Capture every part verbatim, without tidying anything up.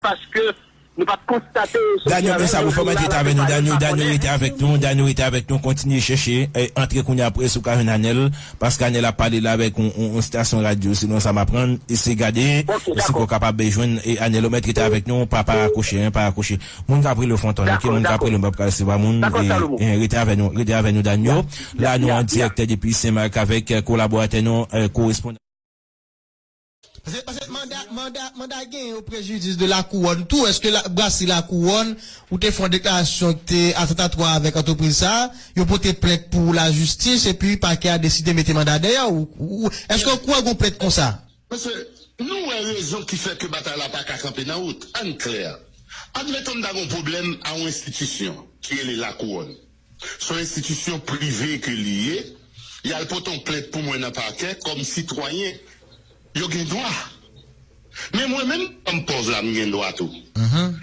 paske nou pa t konstate. Danyo, men sa pou fè, mèt rete avèk nou. Danyo, Danyo, rete avèk nou. Danyo, rete avèk nou. Kontinye chèche, eh, antre kounye a pou wè si w ka jwenn Anèl, paske Anèl ap pale la avèk yon, yon, yon estasyon radyo, selon sa m aprann. Eseye gade si w kapab jwenn, eh, Anèl. Ou mèt rete avèk nou, pa, pa rakwoche, en, pa rakwoche. Moun k ap rele w Fontan, ok? Moun k ap rele w, m p ap ka resevwa moun. Eh, rete avèk nou, rete avèk nou, Danyo. La, nou an dirèk depi Senmak avèk, eh, kolaboratè nou, eh, korespondan. Paske, paske manda, manda, manda gen yo prejidis de lakouwòn tou. Èske la, brasi lakouwòn, ou te fè yon deklarasyon ki te atantatwa avèk antrepriz sa a, yo pote plent pou lajistis, epi pakè a deside mete manda dèyè w? Ou, ou, èske w kwè gon plent konsa? Paske nou wè rezon ki fè ke batay la pa ka kanpe nan wout. Ann klè. Admeton m ta gon pwoblèm a yon enstitisyon ki rele lakouwòn. Se yon enstitisyon prive ke li ye. Y al pote yon plent pou mwen nan pakè kòm sitwayen. Yo gen dwa. Men mwen menm, kòm pòv la, m gen dwa tou.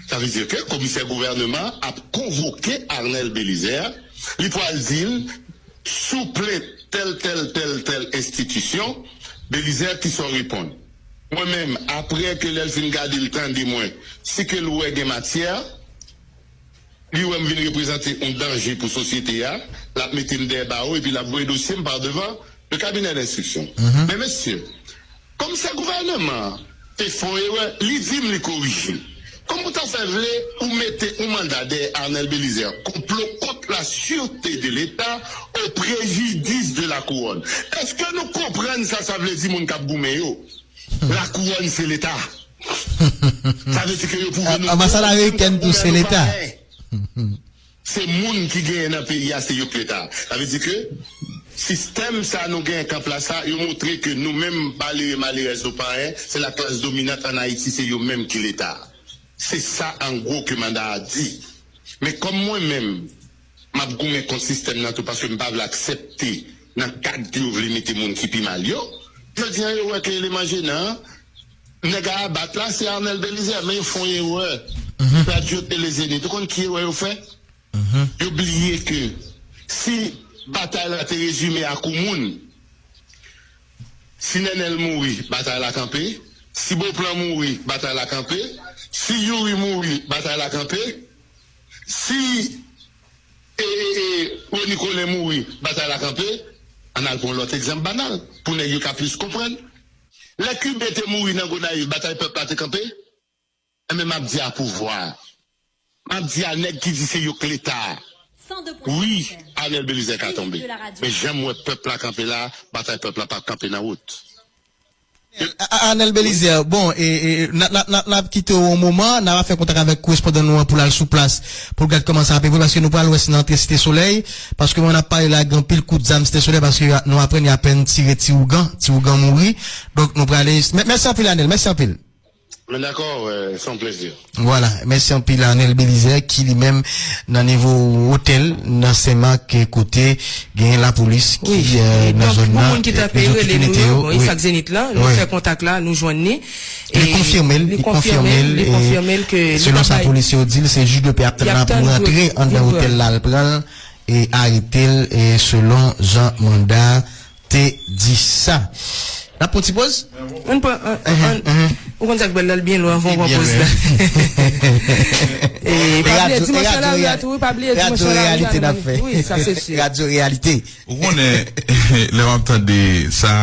Sa vle di ke komisè gouvènman ap konvoke Arnel Belizaire, li pral di l sou plent tèl, tèl, tèl, tèl enstitisyon, Belizaire, kisa w reponn? Mwen menm, apre ke lè l fin gade l, tande mwen, si ke l wè gen matyè, li wè m vin reprezante yon danje pou sosyete a, l ap mete m dèyè bawo epi l ap voye dosye m pa devan le cabinet d'instruction. Men mesye, komisè gouvènman an te fè yon erè, li di m li korije. Kòman w ta fè vle ou mete yon manda dèyè Arnel Belizaire, konplo kont la sûreté de l'État au préjudice de la couronne? Èske nou konprann sa sa vle di moun k ap goumen yo? Lakouwòn se Leta. Sa vle di ke yo pwouve nou anbasad amerikèn tou se Leta. Se moun ki genyen nan peyi a, se yo k Leta. Sa vle di ke sistèm sa nou genyen k an plas la, yo montre ke nou menm malere malerèz nou payen, se laklas dominant ann Ayiti, se yo menm ki Leta. Se sa an gwo ke manda a di. Men kòm mwen menm, m ap goumen kont sistèm nan tou paske m pa vle aksepte nan kad ke yo vle mete moun ki pi mal yo. Jodi a yo wè ke eleman jenan an, nèg a abat la, se Arnel Belizaire, men yo fè yon erè. Radyo Tele Zenith, ou konn ki erè yo fè? Yo bliye ke si batay la te rezime a kou moun, si Nènèl mouri, batay la kanpe. Si Beauplan mouri, batay la kanpe. Si Youri mouri, batay la kanpe. Si, e, e, e, Rony Colin mouri, batay la kanpe. Ann al pran lòt egzanp banal, pou nèg yo ka plis konprann. Lè Kiben te mouri nan Gonayiv, batay pèp la te kanpe. Enben, m ap di a pouvwa a. M ap di a nèg ki di se yo k Leta a. Wi, Arnel Belizaire ka tonbe. Men jan m wè pèp la kanpe la, batay pèp la p ap kanpe nan wout. A-, a-, Arnel Belizaire, bon, e, e, n a, n a, n a, n ap kite w yon moman, n a fè kontak avèk korespondan nou an pou l al sou plas, pou l gad kòman sa ap evolye, paske nou pral wè si nan antre Site Solèy, paske mwen ap pale la, gen anpil kout zam Site Solèy, paske nou aprann y apèn tire ti ougan, ti ougan mouri. Donk, nou prale, mè-, mèsi anpil, Arnel, mèsi anpil. Men dakò, euh, se yon plezi. Vwala, mèsi anpil Arnel Belizaire ki li menm nan nivo otèl nan Senmak, kote gen lapolis ki, euh, nan zòn nan, e yo tout inite yo. Bon, e sa k Zenith la, nou fè kontak la, nou jwenn li. Li konfime l, li konfime l, li konfime l ke selon sa polisye yo di l, se jij de pè ap tann la pou rantre anndan otèl la, al pran l e arete l, e selon jan manda te di sa. N ap pran ti poz? Ann pran, ann, ann, ou konn sa k bèl la, l byen lwen anvan w pran poz la. E pa bliye dimanch lan lari a tou, wi, pa bliye dimanch lan lari a, wi, sa se si. Radyo Reyalite. Ou konnen, lè w ap tande sa,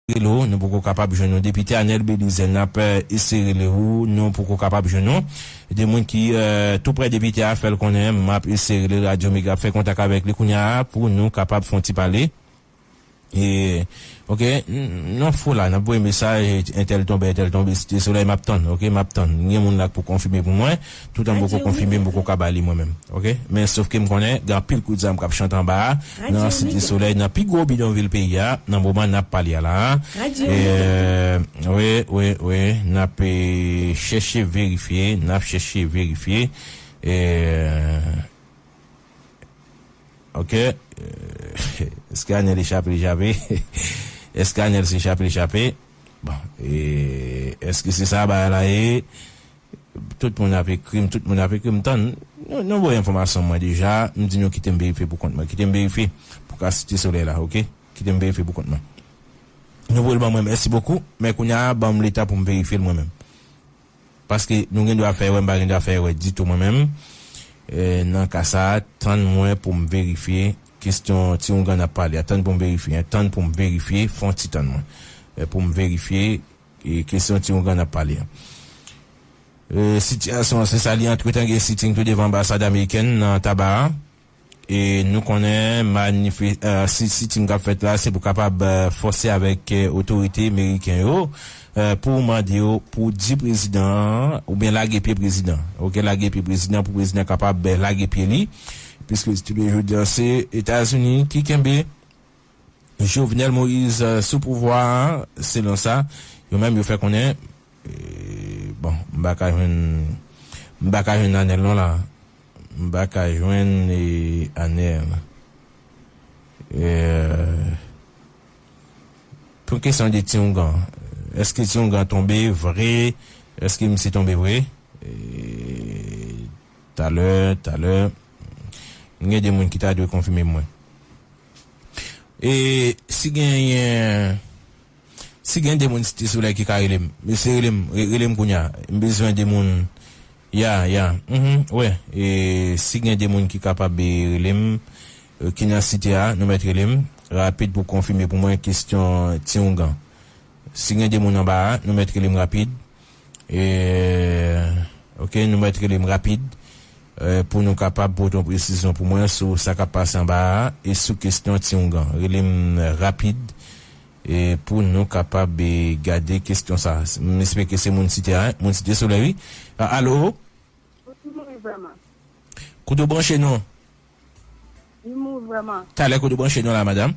rele w, nou poko kapab jwenn ou. Depite Anèl Belize, n ap, eh, eseye rele w, nou poko kapab jwenn ou. De moun ki, eh, tou prè depite a fè l konnen, m ap eseye rele Radyo Mega, ap fè kontak avèk li kounye a pou nou kapab fè yon ti pale. E, ok, n-, n-, non fo la, n ap voye mesaj, entèl tonbe, entèl tonbe, Site Solèy, m ap tann, ok, m ap tann. Gen moun la k pou konfime pou mwen. Toutan m poko konfime, m poko ka ba li mwen menm. Ok? Men sof ke m konnen, gen anpil kout zam k ap chante anba a, nan Site Solèy, nan pi gwo bidonvil peyi a, nan moman n ap pale a la a. E, wi, wi, wi, n ap, eh, chèche verifye, n ap chèche verifye. E, ok. Eh, èske Anèl echape, li echape? Èske Anèl se echape, li echape? Bon, e, èske se sa bagay la ye? Tout moun ap ekri m, tout moun ap ekri m. Tann, nou, nou voye enfòmasyon mwen deja. M di nou kite m verifye pou kont mwen. Kite m verifye pou ka Site Solèy la, ok? Kite m verifye pou kont mwen. Nou voye l ban mwen, mèsi bokou. Men kounye a, ban m letan pou m verifye l mwen menm. Paske nou gen dwa fè erè, m pa gen dwa fè erè ditou mwen menm. E, nan ka sa a, tann mwen pou m verifye kesyon ti oungan n ap pale a. Tann pou m verifye, tann pou m verifye, fè yon ti tann mwen. E, pou m verifye, e, kesyon ti oungan n ap pale a. E, sitiyasyon an, se sa li. Antretan, gen siting tou devan anbasad amerikèn nan Taba a. E nou konnen manife-, e, si, siting k ap fèt la, se pou kapab, e, fòse avèk, e, otorite meriken yo, e, pou mande yo pou di prezidan an, oubyen lage pye prezidan. Oke, lage pye prezidan pou prezidan kapab, e, lage pye li. Piske jodi a, se Etazini ki kenbe Jovenel Moïse, e, sou pouvwa a, selon sa yo menm yo fè konnen. E, bon, m pa ka jwenn, m pa ka jwenn Anèl non la. M pa ka jwenn, e, Anèl. E, pou kesyon de ti oungan, èske ti oungan tonbe vre? Èske misye tonbe vre? E, talè, talè, m gen de moun ki ta dwe konfime mwen. E si genyen, si gen de moun Site Solèy ki ka rele m, mesye, rele m, re-, rele m kounye a. M bezwen de moun. Ya, ya. Mhm, wè. E si gen de moun ki kapab, e, rele m, e, ki nan site a, nou mèt rele m rapid pou konfime pou mwen kesyon ti oungan. Si gen de moun anba a, nou mèt rele m rapid. E, oke, nou mèt rele m rapid, e, pou nou kapab pote yon presizyon pou mwen sou sa k ap pase anba a e sou kesyon ti oungan. Rele m rapid, e, pou nou kapab, e, gade kesyon sa. M espere ke se moun Site a, wi. Moun Site Solèy, wi. A, alo? Kote w branche nou? Talè, kote w branche nou la, madanm?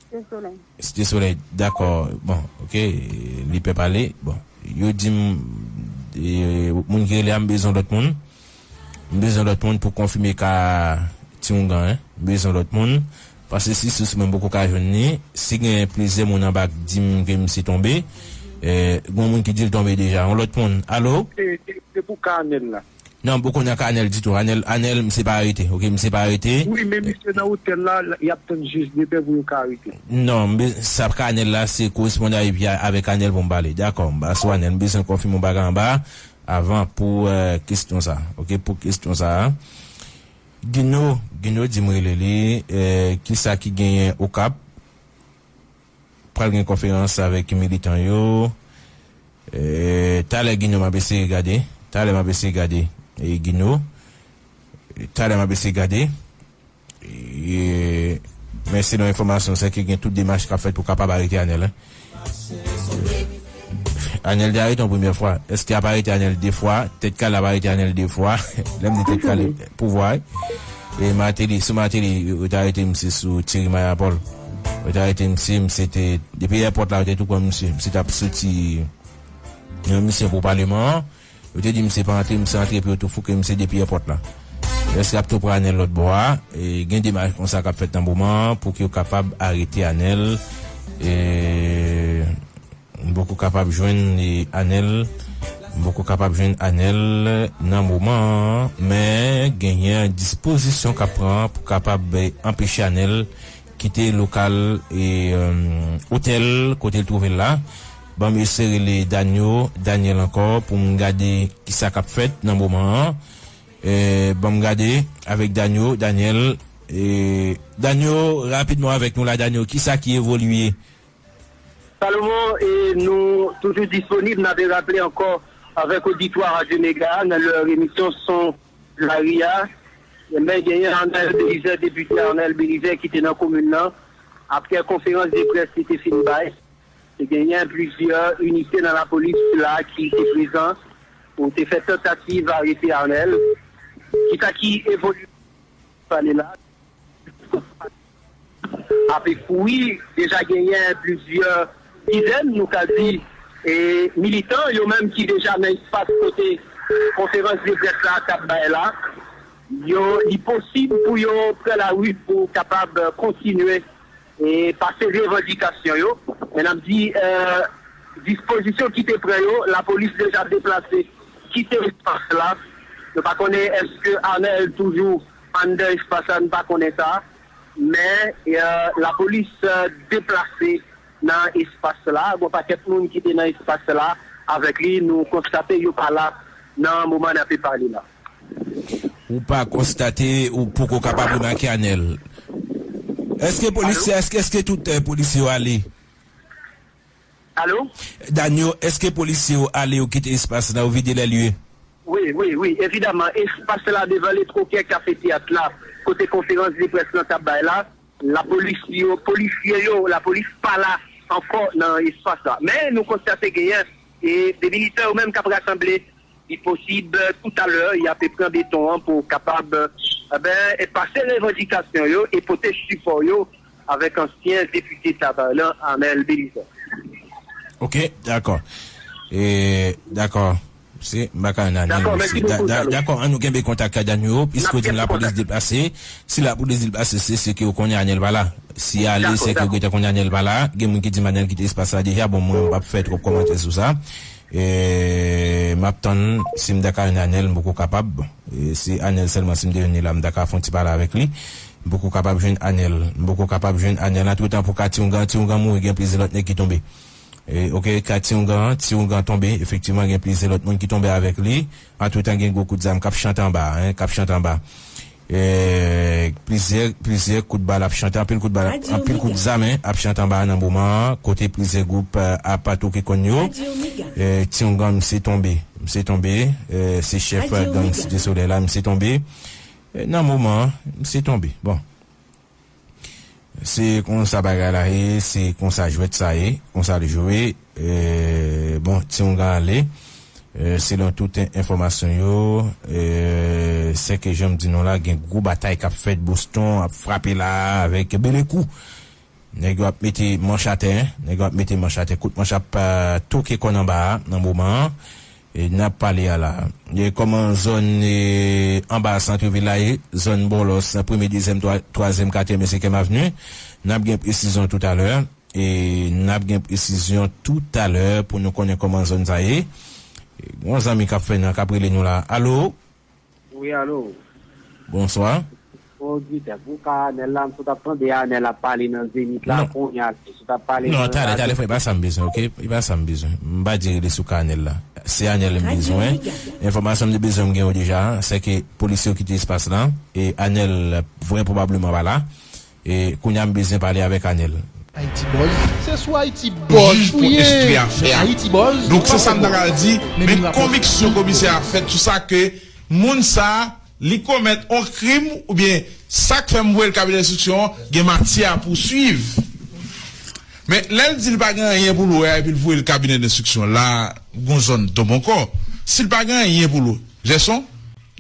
Site Solèy. Site Solèy, dakò. Bon, oke, li pè pale. Bon, yo di m, e, moun ki rele a, m bezwen lòt moun. M bezwen lòt moun pou konfime ka ti oungan, en. M bezwen lòt moun. Paske si sous mwen m poko ka jwenn li, si gen plizyè moun anba k di m ke misye tonbe, e, gen moun ki di l tonbe deja. Yon lòt moun. Alo? Se, se, se pou ka Anèl la. Non, m poko nan ka Anèl ditou. Anèl, Anèl, misye pa arete. Oke, misye pa arete. Wi, men misye nan otèl la, y ap tann jij depè pou yo ka arete. Non, men sa ka Anèl la, se korespondan epi a-, avèk Anèl pou m pale. Dakò, m pa sou Anèl. M bezwen konfime yon bagay anba avan pou, e, kesyon sa. Oke, pou kesyon sa. Gino, Gino di m rele li, e, kisa ki genyen Okap? Pral gen konferans avèk militan yo. E, talè Gino m ap eseye gade. Talè m ap eseye gade. E, Gino. Talè m ap eseye gade. E, men selon enfòmasyon, se ke gen tout demach k ap fèt pou kapab arete Anèl, en. Anèl te arete yon premyè fwa. Èske y ap arete Anèl de fwa? Tèt kale ap arete Anèl de fwa. Lè m di tèt kale, pouvwa, wi. E Martelly, sou Martelly, yo, yo te arete misye sou Thierry Mayapol. Yo te arete misye, misye te, depi èpòt la, yo te tou pran misye. Misye t ap soti yon misyon pou paleman an. Yo te di misye pa antre, misye antre, epi yo tou fouke misye depi èpòt la. Èske y ap tou pran Anèl lòt bò a? E gen demach konsa k ap fèt nan moman an pou ke yo kapab arete Anèl. E M poko kapab jwenn, e, Anèl. M poko kapab jwenn Anèl nan moman an, men genyen dispozisyon k ap pran pou kapab, e, anpeche Anèl kite lokal, e, em, otèl kote l twouve l la. Ban m eseye rele Danio, Daniel ankò pou m gade kisa k ap fèt nan moman an. E, ban m gade avèk Danio, Daniel. E, Danio, rapidman avèk nou la, Danio, kisa ki evolye? Salomon, e nou toujou disponib, n ap raple ankò avèk oditwa Radyo Mega nan lè emisyon Son Lari a. Enben, genyen Arnel Belizaire, depite Arnel Belizaire ki te nan komin nan. Apre konferans de près li te fin bay, te genyen plizyè inite nan lapolis la ki te prezan pou te fè tantativ arete Arnel. Kisa ki evolye pale la? Ape kouri, deja genyen plizyè dizèn, nou ka di, e, militan, yo menm ki deja nan espas kote konferans de près la t ap bay la. Yo, li posib pou yo pran lari pou kapab kontinye e pase revandikasyon yo. Men n ap di, e, dispozisyon ki te pran yo, lapolis deja deplase, kite espas la. Nou pa konnen èske Arnel toujou anndan espas la, nou pa konnen sa. Men, e, lapolis, e, deplase nan espas la. Gon pakèt moun ki te nan espas la. Avèk li, nou konstate yo pa la nan moman n ape pale la. Ou pa konstate, ou poko kapab remake Anèl. Èske polisye, èske, èske tout eh, polisye yo ale? Alo? Danyo, èske polisye yo ale, yo kite espas la, yo vide lè lye? Wi, wi, wi, evidaman, espas la devan Letro Kè Kafe Teyat la, kote konferans de près lan t ap bay la, lapolis yo, polisye yo, lapolis pa la ankò nan espas la. Men nou konstate genyen e de militè yo menm k ap rasanble. Li posib toutalè y ape pran beton an pou kapab enben pase revandikasyon yo e pote sipò yo avèk ansyen depite Savay lan, Arnel Belizaire. Ok, dakò. E, dakò. Se, m pa ka nan Dakò, mèsi bokou, Dalo. Dakò, an nou kenbe kontak ak Danyo, piske w di m lapolis deplase. Si lapolis deplase, se, se ke yo konnen Anèl pa la. Si ale, se ke yo gentan konnen Anèl pa la. Gen moun ki di m Anèl kite espas la deja. Bon, mwen, m p ap fè twòp kòmantè sou sa. E, m ap tann, si m ta ka jwenn Anèl, m poko kapab. E, se Anèl sèlman, si m te jwenn li la, m ta ka fè yon ti pale avèk li. M poko kapab jwenn Anèl. M poko kapab jwenn Anèl. Antretan, pou ka Ti Oungan, Ti Oungan mouri, gen plizyè lòt nèg ki tonbe. E, ok, ka Ti Oungan, Ti Oungan tonbe. Efektivman, gen plizyè lòt moun ki tonbe avèk li. Antretan, gen gwo kout zam k ap chante anba a, en, k ap chante anba. E, plizyè, plizyè kout bal ap chante, anpil kout bal, anpil kout zam, en, ap chante anba a nan moman an, kote plizyè gwoup, eh, ap atake kòn yo. Eh, Ti Oungan, misye tonbe, misye tonbe, eh, se chèf, eh, gang Site Solèy la, misye tonbe. Eh, nan moman an, misye tonbe. Bon. Se konsa bagay la ye, se konsa jwèt sa ye, konsa l jwe. E, bon, Ti Oungan ale. E, selon tout en- enfòmasyon yo, e, se ke jan m di nou la, gen gwo batay k ap fèt Boston, ap frape la avèk belekou. Nèg yo ap mete manch atè, nèg yo ap mete manch atè. Kout manch ap, eh, toke kòn anba a nan moman an. E n ap pale a la. E kòman zòn, e, anba santvil la ye, zòn Bòlòs, premye, dezyèm, twa-, twazyèm, katriyèm e senkyèm avni, n ap gen presizyon toutalè. E n ap gen presizyon toutalè pou nou konnen kòman zòn sa ye. E, gen yon zanmi k ap fè nan, k ap rele nou la. Alo? Wi, alo. Bonswa. Oditè, pou ka Anèl la, m sot ap tande Anèl ap pale nan Zenith la, kounye a, m sot ap pale nan radyo. Non, talè, talè, frè, e pa sa m bezwen, ok? E pa sa m bezwen. M pa di rele sou ka Anèl la. Se Anèl m bezwen. Enfòmasyon m te bezwen, m gen yo deja, se ke polisye yo kite espas la, e Anèl vrè pwobableman pa la. E kounye a, m bezwen pale avèk Anèl. Haiti Buzz, se sou Haiti Buzz pou ye. Haiti Buzz, donk, se sa m ta pral di, men konviksyon komisè a fèt sou sa ke moun sa, li komèt on krim, oubyen sa k fè m voye l kabinè enstriksyon an, gen matyè a pouswiv. Men lè l di l pa gen anyen pou l wè a, epi l voye l kabinè enstriksyon, la, gon zòn tonbe ankò. Si l pa gen anyen pou l wè, Jèson,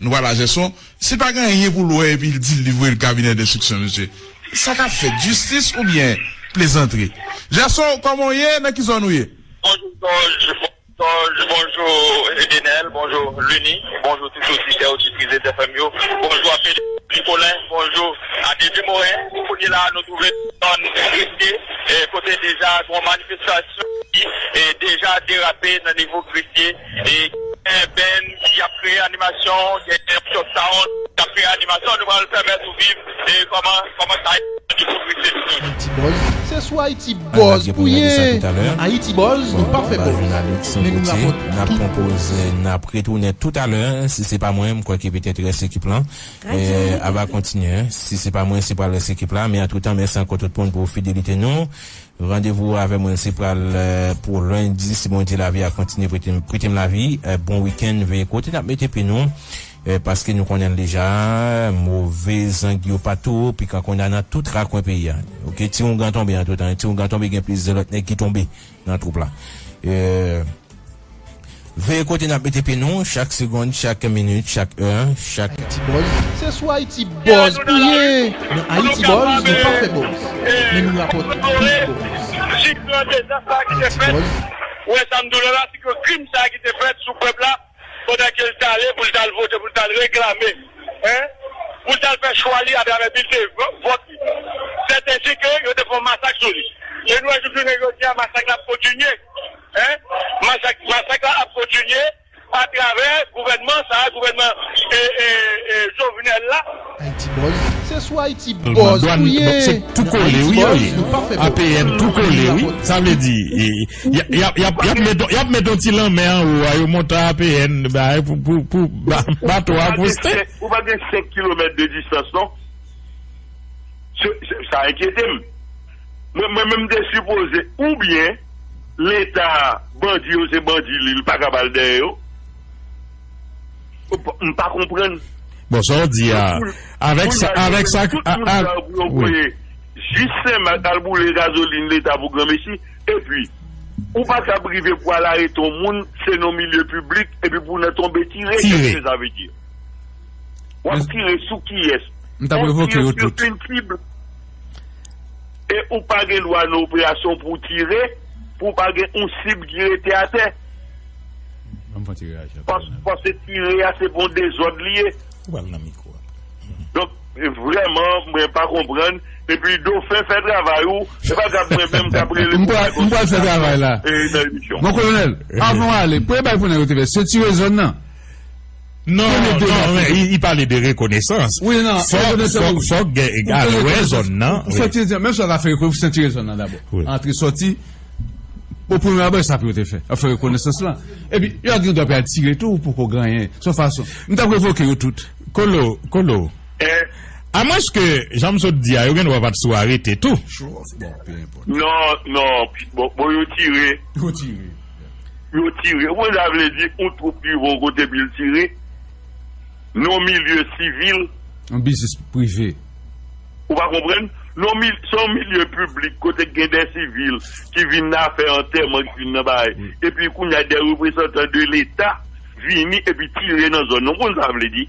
nou pale a Jèson, si l pa gen anyen pou l wè, epi l di l li voye l kabinè enstriksyon, mesye, sa k ap fèt, jistis oubyen plezantri? Jèson, kòman w ye? Nan ki zòn ou ye? Bonjou, Jòj. Jòj, bonjou Edenel, bonjou Luni, bonjou tout oditè, oditris F M yo, bonjou a Fede Nicolin, bonjou a Dede Morin. Kounye la, nou twouve nou nan Grefye, e, kote deja gon manifestasyon ki, e, deja derape nan nivo Grefye, e, gen band ki ap kreye animasyon, gen Top Sound k ap kreye animasyon, nou pral pèmèt ou viv, e, kòman, kòman sa ye nan nivo Grefye. Haiti Buzz, se sou Haiti Buzz pou ye. Nan Haiti Buzz, nou pa fè buzz, men nou rapòte tout buzz. N ap retounen toutalè, si se pa mwen, m kwè ke petèt rès ekip lan, eh, ava kontinye. Si se pa mwen, se pral rès ekip la. Men antretan, mèsi ankò tout moun pou fidelite nou. Randevou avè mwen, se pral, eh, pou lendi, si Bondye lavi a kontinye prete m, prete m lavi. Eh, bon wikenn, veye kote n ap mete pye nou. Eh, paske nou konnen l deja, move zang yo patou, pikan kounye a nan tout rakwen peyi a. Ok, Ti Oungan tonbe antretan, Ti Oungan tonbe, gen plizyè lòt nèg ki tonbe nan twoup la. Eh, veye kote n ap mete pye nou, chak segonn, chak minit, chak è, chak Haiti Buzz, se sou Haiti Buzz pou ye. Nan Haiti Buzz, nou pa fè buzz, men nou rapòte tout buzz. Haiti Buzz. Ou wè sa m di w la, se ke krim sa ki te fèt sou pèp la, pandan ke l t ale pou l t al vote, pou l t al reklame, en, pou l t al fè chwa li atravè bilten vòt li. Sèten se ke yo te fè yon masak sou li. E nou wè jouk jounen jodi a, masak la ap kontinye. En, masak, masak la ap kontinye atravè gouvènman sa a, gouvènman, e, e, e, Jovenel la. Haiti Buzz, Se sou Ayiti Buzz ou ye. Se tou kole wi yo ye. A P N tou kole wi. Sa vle di, y ap met yon ti lanmè anwo a, yo monte A P N bay pou bato a koste. Ou pa gen senk kilomèt de distans non. Sa enkyete m. Mwen menm m te sipoze oubyen Leta, bandi yo se bandi li, li pa ka ba l dèyè yo. M pa konprann. Bon, sa w di a, avèk sa, avèk sa, tout moun sa yo pou yo voye jis Senmak al boule gazolin Leta pou granmesi. Epi, ou pa kab rive pou al arete yon moun, se nan milye piblik, epi pou w nan tonbe tire, kèk sa vle di? W ap tire sou kiyès? M t ap revoke yo tout. Ou tire sou yon sib. E ou pa gen dwa nan operasyon pou w tire, pou w pa gen yon sib ki rete atè. Ban m fè yon ti reyaksyon. Pas, paske tire a se pou yon dezòd li ye. Ou pral nan mikwo a. Donk, vrèman, mwen pa konprann. Epi Dofen fè travay ou, se pa gad mwen menm k ap rele pou fè konsa. M pral fè travay la. Mon kolonèl, avan w ale, premye bagay pou nèg yo te fè, se tire zòn nan. Non, non, men li pale de rekonesans. Wi, non, fòk, fòk gen egal wè zòn nan. Ou fè ti, menm sa w ta fè, ou fè ti zòn nan dabò. Antre sòti, o premye abò, sa pou yo te fè. Yo fè rekonesans lan. Epi, yo gen dwa pral tire tou, ou poko gen anyen. Se yon fason. M t ap revoke yo tout. Kolo, Kolo. Amwenske, jan m sot di a, yo gen dwa pa t sou arete tou. Non, non, bon, bon, yo tire. Yo tire. Yo tire. Ou konn sa vle di, yon twoup rive yon kote epi l tire? Nan yon milye sivil. Yon biznis prive. Ou pa konprann? Nan yon mil-, se yon milye piblik kote k gen de sivil ki vin nan afè antèman, ki vin nan bagay. Epi kounye a, de reprezantan de Leta vini epi tire nan zòn nan. Ou konn sa vle di?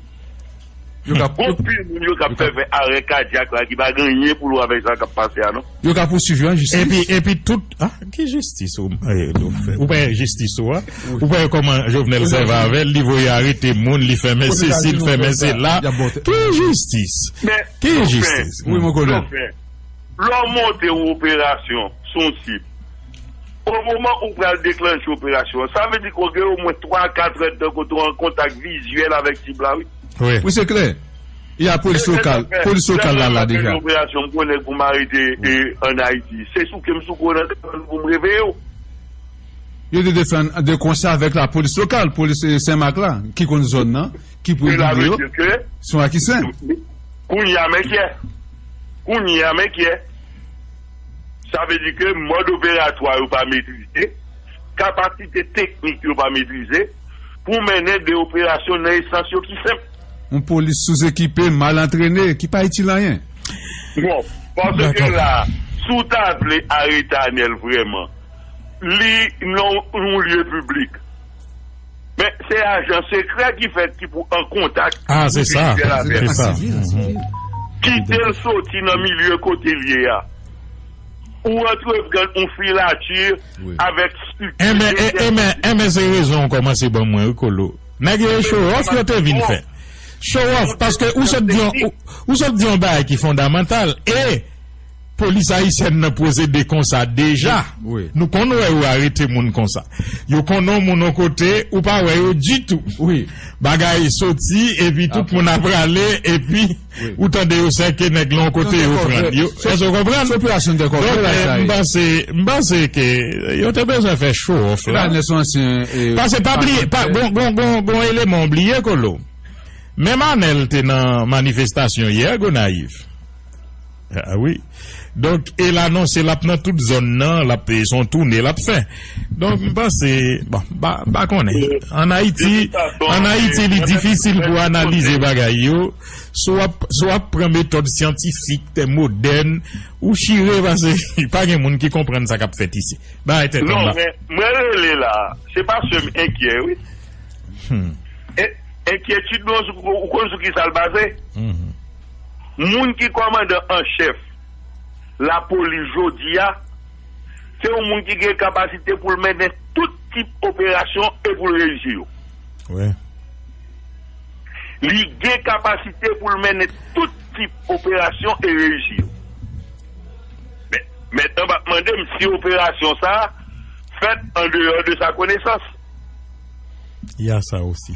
Gon pil moun yo k ap fè, fè arè kadyak la ki pa gen anyen pou l wè avèk sa k ap pase a non. Yo ka pouswiv yo an jistis. Epi, epi tout, ah, ki jistis ou, eh, ou fè? Ou pa jistis ou a? Ou pa kòman Jovenel sèvi avè l, li voye arete moun, li fèmen sesi, li fèmen sela. Ki jistis? Ki jistis? Wi, mon kolonèl. Lè w monte yon operasyon sou yon sib, o moman ou pral deklanche operasyon an, sa vle di ke w gen omwen twa, kat èdtan kote w an kontak vizyèl avèk sib la, wi. Wi, se klè. Y a polis lokal, polis lokal la, la deja. Operasyon, m konnen pou m arete, e, ann Ayiti. Se souke m souke w nan tèt pou m reveye w. Yo te defann de konsa avèk lapolis lokal, polis, e, Senmak la, ki konn zòn nan, ki pou edike yo. Se yon akisen. Kounye a, men kyè. Kounye a, men kyè. Sa vle di ke mòd operatwa yo pa metrize, kapasite teknik yo pa metrize, pou mennen de operasyon nan esans yo ki senp. Yon polis souzekipe, mal antrene, ki pa itil anyen. Bon, paske la, si w ta vle arete Anèl vrèman, li nan yon lye piblik. Men se ajan sekrè ki fèt ki pou an kontak. Ah, se sa. Se sa. Kite l soti nan milye kote l ye a. Ou antreprann yon filati avèk strikti. Enben, enben, enben, se rezon w kòmanse ban mwen, wi, Kolo. Nèg yo e show off yo te vin fè. Show off, paske ou sot di yon, ou, ou sot di yon bagay ki fondamantal. E polis ayisyèn nan pwosede konsa deja. Nou konn wè yo arete moun konsa. Yo konnen yon moun yon kote, ou pa wè yo ditou. Bagay soti, epi tout moun ap prale, epi ou tande yo sèke nèg lan yon kote, yo pran yo. Èske w konprann? Donk, eh, m panse, m panse ke yo te bezwen fè show off la. Paske pa bliye, pa, gon, gon, gon, gon eleman w bliye, Kolo. Menm Anèl te nan manifestasyon yè, Gonayiv. Ah wi. Donk, e l anonse l ap nan tout zòn nan, l ap, se yon toune l ap fè. Donk, m panse, bon, m pa, m pa konnen. Ann Ayiti, ann Ayiti, li difisil pou analize bagay yo. Si w ap, si w ap pran metòd syantifik, tè modèn, ou chire, paske pa gen moun ki konprann sa k ap fèt isi. Bagay tèt anba. Non, men mwen rele la, se paske m enkyè, wi. E, enkyetid mwen, ou konn sou ki sa l baze? Moun ki kòmandan an chèf lapolis jodi a, se yon moun ki gen kapasite pou l mennen tout tip operasyon e pou l reyisi yo. Li gen kapasite pou l mennen tout tip operasyon e reyisi yo. Men, mentnan, w ap mande m si operasyon sa a fèt andeyò de sa konesans. Y a sa osi.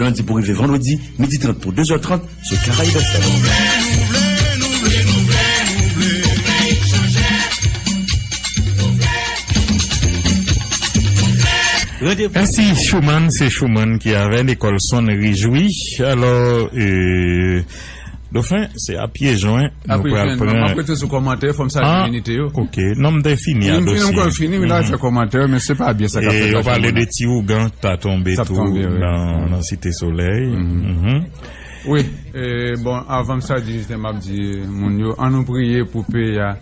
lendi pou rive vandredi, midi trant pou de zè trant, sou Caraïbes F M. Ensi, Schumann, se Schumann ki avè lekòl Sonn Rijwi. Alò, euh, Dofen, se a pye jwen nou pral pran. M ap rete sou kòmantè, fò m salye Inite yo. Ok. Non, m te fini a dosye. M fini, m fini, m ta fè kòmantè, men se pa byen sa k ap fèt la. Yo pale de ti ougan k ta tonbe tou nan, nan Site Solèy. Wi, e, bon, avan m salye Justin, m ap di moun yo, ann nou priye pou peyi a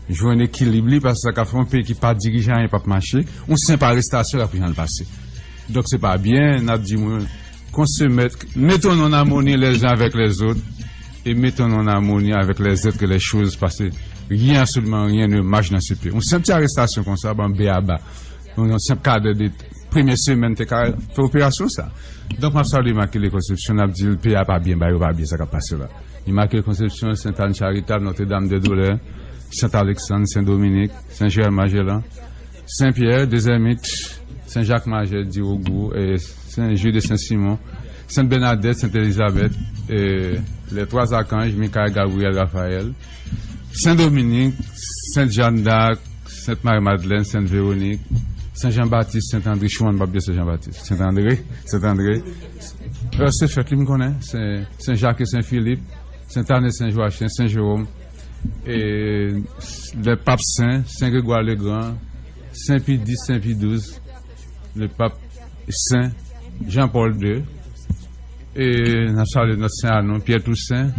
jwenn ekilib li, paske sa ka fè yon peyi ki pa dirije, anyen p ap mache, yon senp arestasyon, l ap jan l pase. Donk, se pa byen, n ap di moun, qu'on se mette, mettons-nous en harmonie les uns avec les autres et mettons-nous en harmonie avec les êtres et les choses, parce que rien, absolument rien ne marche dans ce pays. Yon senp ti arestasyon konsa, ban bèaba. Yon, yon senp kadè de premye semèn te ka fè operasyon sa. Donk, m ap salye Imakile Konsepsyon, n ap di l, peyi a pa byen, bagay yo pa byen, sa k ap pase la. Imakile Konsepsyon, Sentàn Charitab, Nòtredam dè Dolè, Sent Aleksann, Sen Dominik, Sen Jewèl Magellan, Sen Pyè, Dezèmit, Sen Jak Majè, Dirogou, e, Sen Jid e Sen Simon, Sent Bènadèt, Sent Elizabèt, e, Lè Twa Zakanj, Mikayèl, Gabriyèl, Rafayèl, Sen Dominik, Sent Jàn Dak, Sent Mari Madlèn, Sent Vewonik, Sen Jan Batis, Sent Andre, Chouan, m p ap bliye Sen Jan Batis, Sent Andre, Sent Andre, e, se fèt li m konnen, Sen, Sen Jak e Sen Filip, Sent Ane, Sen Jwachen, Sen Jewòm, e, Lè Pap Sen, Sen Gregwa Legran, Sen Pi dis, Sen Pi douz, Lè Pap Sen Jan Pòl de, e n ap salye nòt Sen Anon, Pyè Tousen,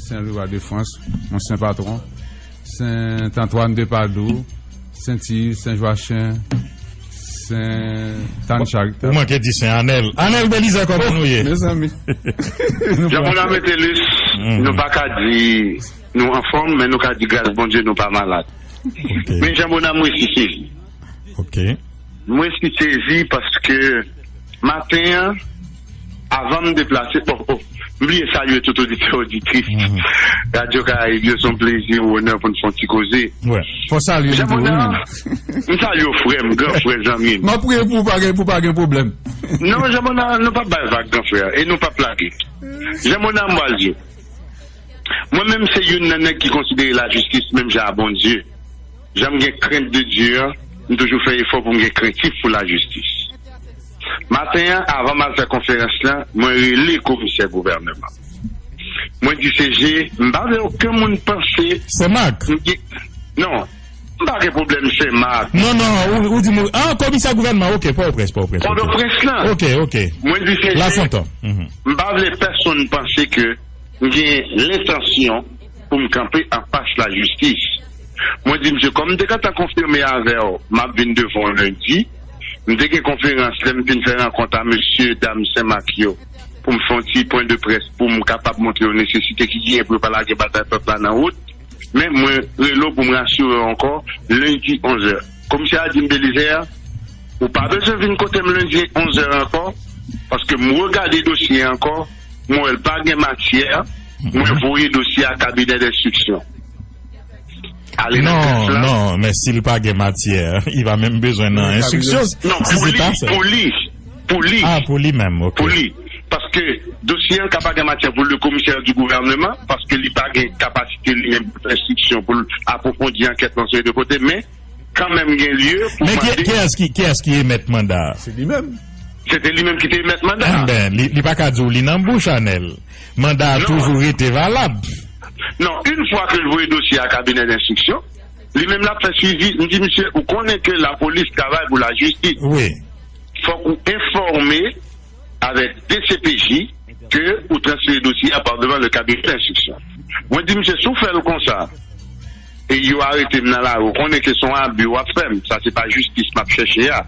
Sen Lewa de Frans, mon sen patwon, Sen Antwàn de Padou, Sen Ti, Sen Jwachen, Sen Tann Charitab. Ou manke di Sen Anèl. Anèl Belizè, kòman nou ye? Mezanmi. Jean Mona Metelus, nou pa ka di nou anfòm, men nou ka di gras Bondye, nou pa malad. Men Jean Mona, m resi sezi. M resi sezi paske maten an, avan m deplase, bon, oh, m bliye salye tout oditè, oditris Radyo Karayib yo. Se yon plezi, yon onè pou n fè yon ti koze. Fò salye Jean Mona, m salye w, frè m, gran frè, zanmi m. M ap priye pou w pa gen, pou w pa gen pwoblèm. Non, Jean Mona, nou p ap bay vag, gran frè, e nou p ap lage. Jean Mona, m pral di w. Mwen menm, se youn nan nèg ki konsidere lajistis menm jan a Bondye. Jan m gen krent de Dye an, m toujou fè efò pou m gen krentif pou lajistis. Maten an, avan m al fè konferans lan, mwen rele komisè gouvènman. Mwen di, se je, m pa vle okenn moun panse. Senmak. Non, m pa gen pwoblèm Senmak. Non, non, ou, ou di m, ah, komisè gouvènman, ok, Pòtoprens, Pòtoprens. Pòtoprens lan. Ok, ok. Mwen di, se je, Lafontan. M pa vle pèsonn panse ke m gen lentansyon pou m kanpe anfas lajistis. Mwen di misye, kòm m te gentan konfime avè w, m ap vin devan w lendi. M te gen konferans, lè m fin fè rankont a mesye, dam Senmak yo, pou m fè yon ti pwen de près, pou m kapab montre yo nesesite ki genyen pou yo pa lage batay pèp la nan wout. Men mwen rele w pou m rasire w ankò, lendi onzè. Komisè a di m, Belizaire, ou pa bezwen vin kote m lendi onzè ankò, paske m regade dosye a ankò, mwen wè l pa gen matyè, mwen voye dosye a kabinè denstriksyon. Ale nan klas la. Non, non, men si l pa gen matyè, li pa menm bezwen nan enstriksyon. Non, si pou se li, ta sa. Pou li, pou li. Ah, pou li menm, ok. Pou li. Paske dosye an ka pa gen matyè pou le commissaire du gouvernement, paske li pa gen kapasite li menm pou fè enstriksyon, pou l apwofondi ankèt nan seri de kote, men kanmenm gen lye pou mande. Men kiyès ki, kiyès ki emèt manda a? Se li menm. Se te li menm ki te emèt manda a. Enben, li, li pa ka di w li nan bouch, Anèl. Manda a toujou rete valab. Non, yon fwa ke l voye dosye a kabinè denstriksyon, li menm l ap fè swivi. M di, misye, ou konnen ke lapolis travay pou lajistis. Wi. Fòk ou enfòme avèk D C P J ke ou transfere dosye a par devant le cabinet d'instruction. Mwen di, misye, si w fè l konsa, e yo arete m nan lari, ou konnen ke se yon abi w ap fè m, sa se pa jistis m ap chèche a.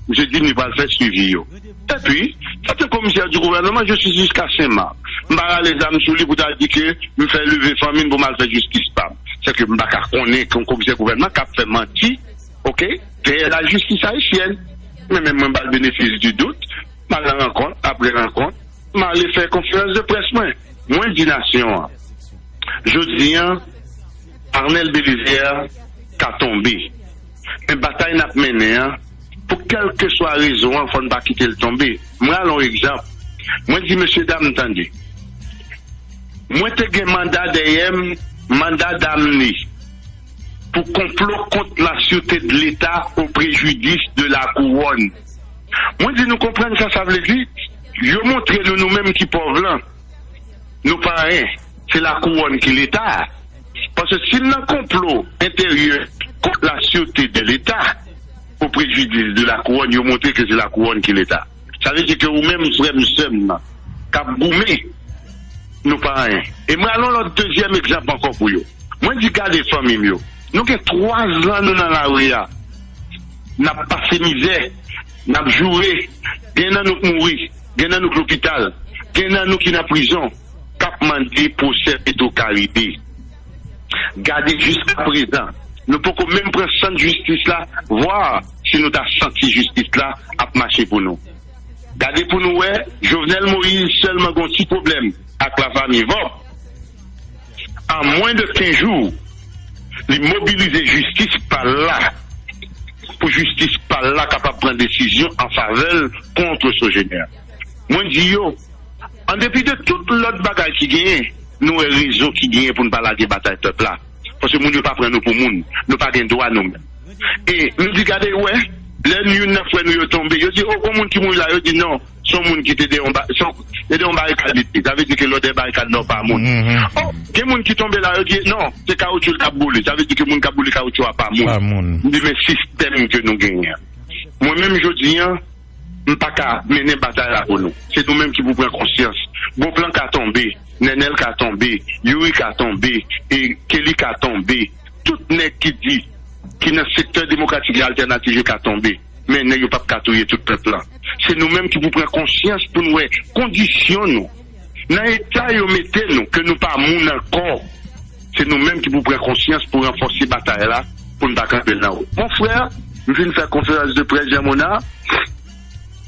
Misye di m li pral fè swivi yo. Epi, sèten komisè di gouvènman, je suis jusqu'à Saint-Marc. M pa rale zam sou li pou ta di ke m fè leve fanmi m pou m al fè jistis pa m. Se ke m pa ka konnen ke yon komisè gouvènman k ap fè manti, ok, dèyè lajistis ayisyèn. Men menm mwen ba l benefis di dout, m al nan rankont, apre rankont, m ale fè konferans de près mwen. Mwen di nasyon an, jodi an, Arnel Belizaire ka tonbe. Men batay n ap mennen an, pou kèlkeswa rezon an, fò n pa kite l tonbe. Mwen al yon egzanp. Mwen di, mesye dam, tande. Mwen te gen manda dèyè m, manda damne, pou konplo kont la sûreté de l'État au préjudice de la couronne. Mwen di, nou konprann sa sa vle di? Yo montre nou, nou menm ki pòv lan, nou pa anyen. Se lakouwòn ki Leta. Paske si n nan konplo enteryè kont la sûreté de l'État, au préjudice de la couronne, yo montre ke se lakouwòn ki Leta. Sa vle di ke ou menm, frè m, sè m nan, k ap goumen, nou pa anyen. E mwen al yon lòt dezyèm egzanp ankò pou yo. Mwen di, gade fanmi m yo. Nou gen twa zan nou nan lari a. N ap pase mizè, n ap joure. Gen nan nou k mouri, gen nan nou k lopital, gen nan nou ki nan prizon, k ap mande pwosè Petro Caribe. Gade jiska prezan, nou poko menm pran sant jistis la, vwa si nou ta santi jistis la ap mache pou nou. Gade pou nou wè, Jovenel Moïse sèlman gon ti pwoblèm ak lafanmi Vòb. An mwen de kenz jou, li mobilize jistis pa l la, pou jistis pa l la kapab pran desizyon an favè l kont Sogener. Mwen di yo, an depi de tout lòt bagay ki genyen, nou wè rezon ki genyen pou n pa lage batay pèp la. Paske moun yo pa pran nou pou moun. Nou pa gen dwa nou menm. E m di, gade, wè, lè youn nan frè nou yo tonbe, yo di, o, gon moun ki mouri la, yo di, non, se yon moun ki te de yon ba-, se yon, te de yon barikad li te. Sa vle di ke lòtè barikad nan pa moun. O, gen moun ki tonbe la, yo di, non, se kawotchou l t ap boule. Sa vle di ke moun k ap boule kawotchou a pa moun. Pa moun. M di, men sistèm ke nou genyen. Mwen menm jodi an, m pa ka mennen batay la pou nou. Se nou menm ki pou pran konsyans. Bonplan ka tonbe, Nènèl ka tonbe, Youri ka tonbe, e Kelly ka tonbe. Tout nèg ki di, ki nan sektè demokratik e altènatif yo ka tonbe. Men nèg yo p ap ka touye tout pèp lan. Se nou menm ki pou pran konsyans pou n wè kondisyon nou. Nan eta yo mete nou, ke nou pa moun ankò. Se nou menm ki pou pran konsyans pou ranfòse batay la, pou n pa kanpe l nan wout. Mon frè, m fin fè konferans de près Jean Monard,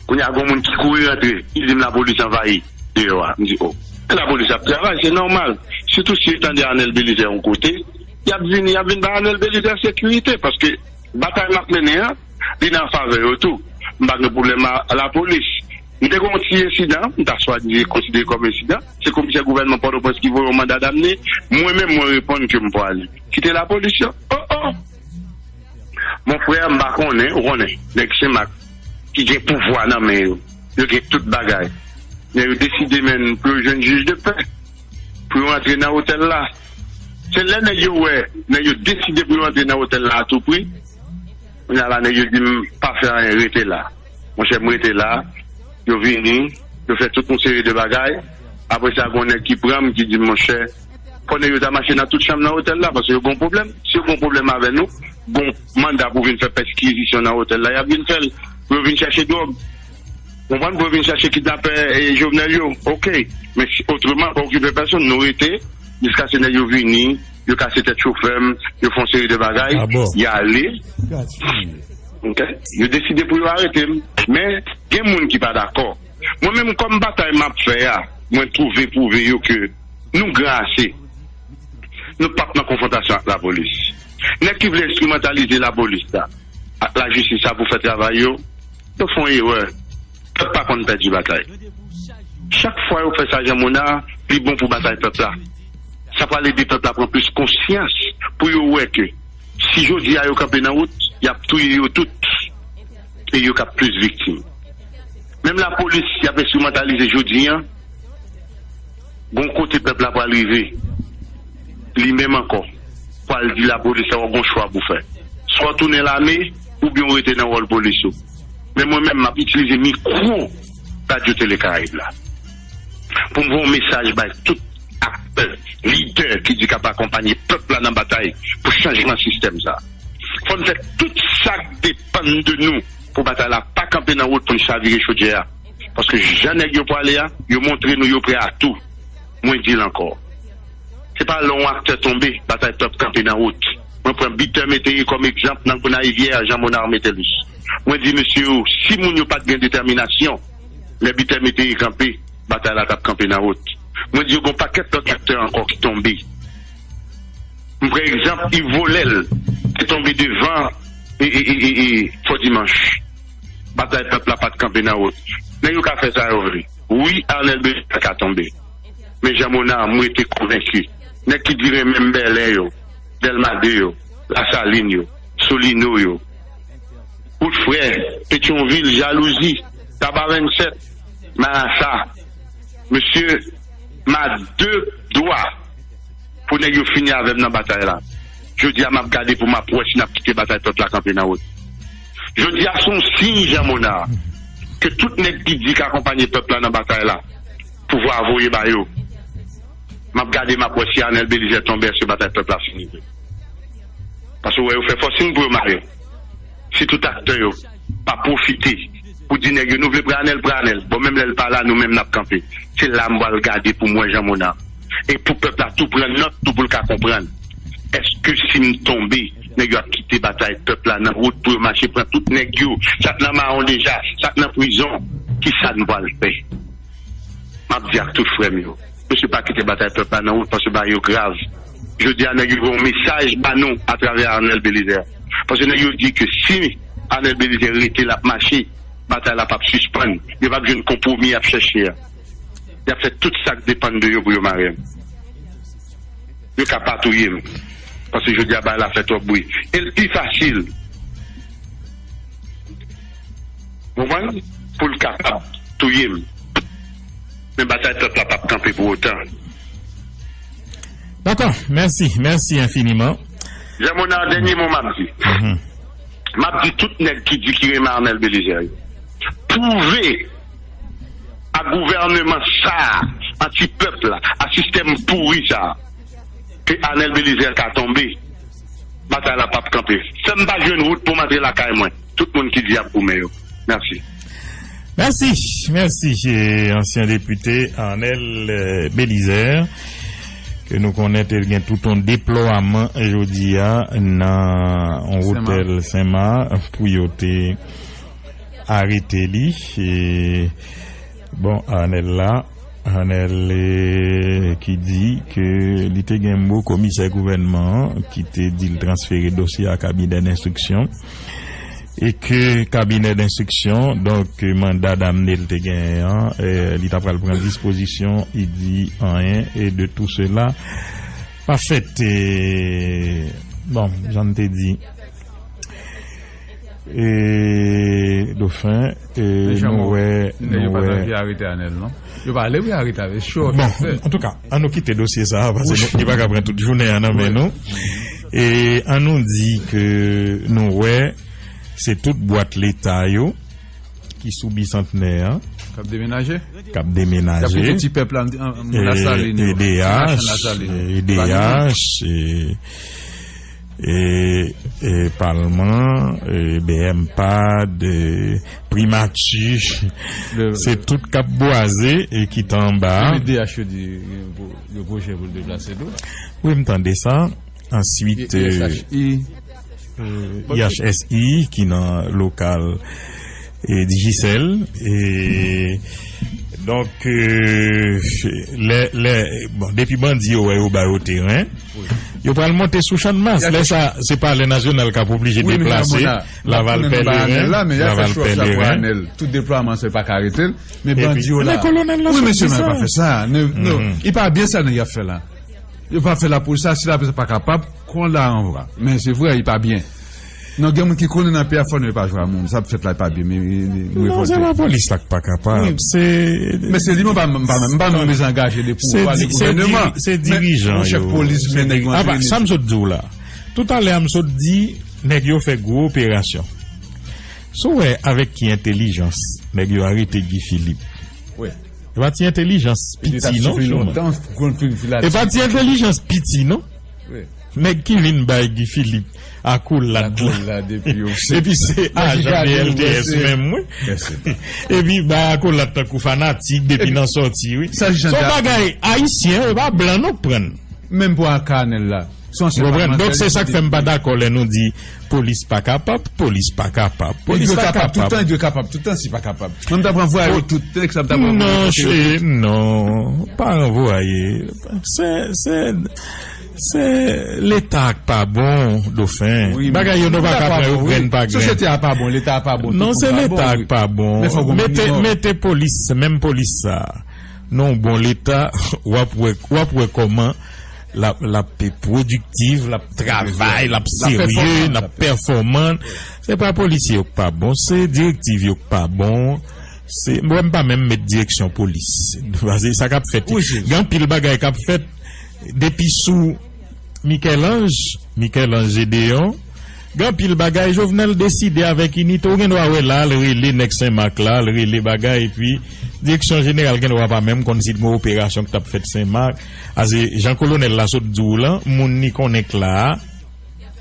kounye a gon moun ki kouri rantre, li di m lapolis anvayi deyò a. M di, o. Lapolis ap travay, se nòmal. Sitou si yo tande Arnel Belizaire yon kote, y ap vini, y ap vin ba Arnel Belizaire sekirite, paske batay m ap mennen an, li nan favè yo tou. M pa gen pwoblèm a lapolis. M te gen yon ti ensidan, m ta swadizan konsidere kòm ensidan. Se komisè gouvènman Pòtoprens ki voye yon manda damne. Mwen menm, mwen reponn ke m pwale kite lapolis yo. O, o! Mon frè, m pa konnen, ou konnen, nèg Senmak ki gen pouvwa nan men yo, yo gen tout bagay. Men yo deside menm pou yo jwenn jij de pè, pou yo antre nan otèl la. Se lè nèg yo wè, nèg yo deside pou yo antre nan otèl la a tou pri, kounye a la, nèg yo di m pa fè anyen, rete la. Monchè, m rete la, yo vini, yo fè tout yon seri de bagay. Apre sa, gon nèg ki pran m, ki di m, monchè, fò nèg yo ta mache nan tout chanm nan otèl la, paske yo gon pwoblèm. Si yo gon pwoblèm avè nou, gon manda pou vin fè pèkizisyon nan otèl la, y ap vin fè l. Pou yo vin chèche dwòg. Konprann? Pou yo vin chèche kidnapè e Jovenel yo. Oke. Men si, otreman, pa okipe pèsonn, nou rete jiskaske nèg yo vini, yo kase tèt chofè m, yo fè yon seri de bagay, y ale. Ok? Yo deside pou yo arete m. Men, gen moun ki pa dakò. Mwen menm, kòm batay m ap fè a, mwen twouve pwouve yo ke nou gran ase. Nou p ap nan konfwontasyon ak lapolis. Nèg ki vle enstrimantalize lapolis la, ak lajistis la pou fè travay yo, yo fè yon erè. Pèp pa konn pèdi batay. Chak fwa yo fè sa, Jan Mona, li bon pou batay pèp la. Sa pral ede pèp la pran plis konsyans pou yo wè ke si jodi a yo kanpe nan wout, y ap touye yo tout e yo k ap plis viktim. Menm lapolis y ap enstrimantalize jodi a, gon kote pèp la pral rive, li menm ankò, pral di lapolis la, w gon chwa pou fè. Swa w tounen lame, oubyen w rete nan wòl polis ou. Men mwen menm, m ap itilize mikwo Radyo Tele Karayib la pou m voye yon mesaj bay tout aktè, lidè ki di k ap akonpanye pèp la nan batay pou chanjman sistèm sa. Fò n fè tout sa k depann de nou pou batay la pa kanpe nan wout pou n chavire chodyè a. Paske jan nèg yo pwale a, yo montre nou yo prè a tou. Mwen di l ankò. Se pa lè yon aktè tonbe, batay pèp kanpe nan wout. Mwen pran Bitè Métayer kòm egzanp nan Gonayiv yè, Jean Monard Metellus. Mwen di mesye yo, si moun yo pa t gen detèminasyon, lè Bitè Métayer kanpe, batay la t ap kanpe nan wout. Mwen di yo gon pakèt lòt aktè ankò ki tonbe. M pran egzanp Yves Volel te tonbe devan e, e, e, e, e Fò Dimanch. Batay pèp la pa t kanpe nan wout. Nèg yo ka fè sa yo vle. Wi, Arnel Belizaire ka tonbe. Men Jean Monard, mwen rete konvenki. Nèg ki di renmen m Bèlè yo, Dèlma de yo, Lasalin yo, Solino yo, Wout Frè, Petyonvil, Jalouzi, Taba vennsèt, Marasa. Mesye, m a de dwa pou nèg yo fini avè m nan batay la. Jodi a, m ap gade pou m ap wè si n ap kite batay pèp la kanpe nan wout. Jodi a, se yon siy, Jean Monard, ke tout nèg ki di k akonpanye pèp la nan batay la, pouvwa a voye ba yo. M ap gade, m ap wè si Arnel Belizaire tonbe, èske batay pèp la fini vre. Paske w wè yo fè fòsing pou yo mare. Si tout aktè yo pa pwofite pou di nèg yo, nou vle pran Arnel, pran Arnel. Bon, menm lè l pa la, nou menm n ap kanpe. Se la m pral gade pou m wè Jean Monard. E pou pèp la tou pran nòt, tou pou l ka konprann. Èske si m tonbe, nèg yo ap kite batay pèp la nan wout pou yo mache pran tout nèg yo, sa k nan mawon deja, sa k nan prizon, kisa n pral fè? M ap di ak tout frè m yo, mesye, pa kite batay pèp la nan wout, paske bagay yo grav. Jodi a, nèg yo voye yon mesaj ba nou atravè Arnel Belizaire. Paske nèg yo di ke si Arnel Belizaire rete, l ap mache, batay la p ap sispann. Yo p ap jwenn konpwomi y ap chèche a. Y ap fè tout sa k depann de yo pou yo mare m. Yo ka pa touye m. Paske jodi a, bagay la fè twòp bri. E l pi fasil, w konprann, pou l kapab touye m. Men batay pèp la p ap kanpe pou otan. Dakò, mèsi, mèsi enfiniman. Jean Monard, dènye mo m ap di. M ap di tout nèg ki di ki renmen Arnel Belizaire yo, pwouve a gouvènman sa a, anti-pèp la, a sistèm pouri sa a, ke Arnel Belizaire ka tonbe, batay la p ap kanpe. Fè m pa jwenn wout pou m antre lakay mwen. Tout moun ki di y ap goumen yo. Mèsi. Mèsi, mèsi, eh, ansyen depite Arnel, eh, Belizaire, ke nou konnen te gen tout yon deplwaman jodi a nan yon otèl Senmak pou yo te arete li. E, bon, Arnel la, Arnel, eh, ki di ke li te gen mo komisè gouvènman an ki te di l transfere dosye a kabinè denstriksyon e ke kabinè denstriksyon, donk, manda damne l te genyen an, eh, li ta pral pran dispozisyon, li di anyen e de tou sela pa fèt. E, bon, jan n te di, e, Dofen, e, nou wè, nou wè. Yo pa t anvi arete Arnel, non? Yo pa ale pou yo arete Arnel. Bon, antouka, an nou kite dosye sa a, paske nou, li pa ka pran tout jounen an nan men nou. E an nou di ke nou wè, se tout bwat leta yo ki sou Bisantnè an. K ap demenaje. K ap demenaje. Y ap kite ti pèp la, an, an, e, Lasalin yo. E D H, Lasalin yo. E D H, e, e, e, palman, e, B M pad, e, primati, se tout k ap bwaze e ki t anba a. D H yo di yo pwojè pou l deplase tou. Wi, m tande sa. Answit, I H S I ki nan lokal e Digicel. E, donk, e, lè, lè, bon, depi bandi yo wè yo ba yo teren, yo pral monte sou Channmas. Lè sa, se Palè Nasyonal k ap oblije deplase. Laval Pèleren, Laval Pèleren. Tout deplwaman se pa ka rete l. Men bandi yo la. Wi, mesye, men pa fè sa. Li pa byen sa nèg y ap fè la. Yo pa fè lapolis sa, si lapolis pa kapab, kon la anvwa. Men se vre, li pa byen. Non, gen moun ki konnen nan peyi a fò nou pa jwe a moun. Sa ap fèt la, li pa byen, men, men, men, non, se pa polis la k pa kapab. Se men se li, mwen pa, m pa, m pa menm bezwen angaje de pouvwa, de gouvèneman. Se dirijan yo. Monchè, polis, men nèg yo antrene. Sa m sot di w la. Toutalè a, m sot di, nèg yo fè gwo operasyon. Si w wè avèk ki entèlijans nèg yo arete Guy Philippe. E pa ti entèlijans piti non, Chouman. E pa ti entèlijans piti non. Nèg ki vin bay Guy Philippe akolad la. Epi se ajan B L T S menm, wi. Epi bay akolad tankou fanatik depi nan sòti, wi. Se yon bagay ayisyen, e pa blan non k pran l. Menm pou ak Anèl la. Ou konprann? Donk, se sa k fè m pa dakò lè nou di polis pa kapab, polis pa kapab, polis pa kapab. Nèg yo kapab toutan, nèg yo kapab toutan, si pa kapab. Mwen, m t ap ranvwaye yo tout, nèg sa, m t ap ranvwaye yo tout. Non, cheri, non, pa ranvwaye. Se, se, se Leta k pa bon, Dofen. Bagay yo, nou pa ka pran yo grenn pa grenn. Sosyete a pa bon, Leta a pa bon, tout moun pa bon. Non, se Leta k pa bon. Mete, mete polis, menm polis sa a. Nan yon bon Leta, w ap wè, w ap wè kòman l ap, l ap pwodiktif, l ap travay, l ap serye, l ap pèfòman. Se pa polisye yo k pa bon, se direktiv yo k pa bon. Se, mwen, m pa menm met direksyon polis. Paske sa k ap fèt, gen anpil bagay k ap fèt depi sou Michel-Ange, Michel-Ange Gédéon, gen anpil bagay Jovenel deside avèk inite. Ou gen dwa wè la, l rele nèg Senmak la, l rele bagay, epi direksyon jeneral gen dwa pa menm konn si t gen operasyon k t ap fèt Senmak. Ase, jan kolonèl la sot di w lan, moun li konnen k la a,